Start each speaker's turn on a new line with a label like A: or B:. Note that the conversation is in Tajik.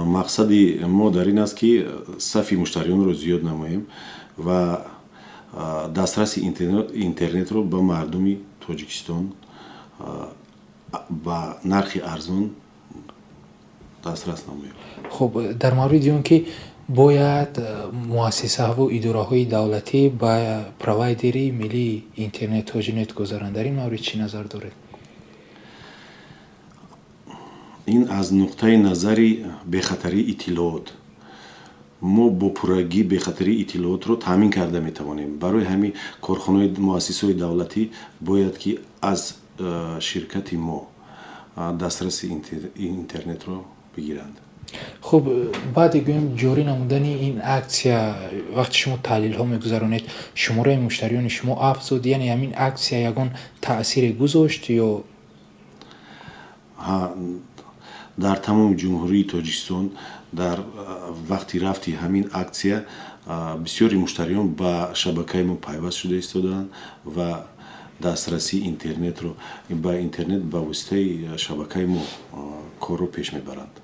A: Мақсади мо дар ин аст, ки сафи муштариёнро зиёд намоем ва дастраси интернетро ба мардуми Тоҷикистон ба нархи арзон дастрас намоем.
B: Хуб, дар мавриди он ки бояд муассисаҳову идораҳои давлатӣ ба провайдери миллии интернет Тоҷинет гузаранд, дар ин маврид чӣ назар доред?
A: Ин аз нуқтаи назари бехатарии иттилоот мо бо пуррагӣ бехатарии иттилоотро таъмин карда метавонем. Барои ҳамин корхонаҳои муассисаҳои давлатӣ бояд ки аз ширкати мо дастраси интернетро бигиранд.
B: Хуб, баъди гӯем ҷорӣ намудани ин аксия, вақте шумо таҳлилҳо мегузаронед, шумораи муштариёни шумо афзуд? Яъне ҳамин аксия ягон таъсире гузошт ё?
A: Ҳа, дар тамоми Ҷумҳурии Тоҷикистон дар вақти рафти ҳамин аксия бисёри муштариён ба шабакаи мо пайваст шуда истодаанд ва дастрасии интернетро ба интернет ба воситаи шабакаи мо корро пеш мебаранд.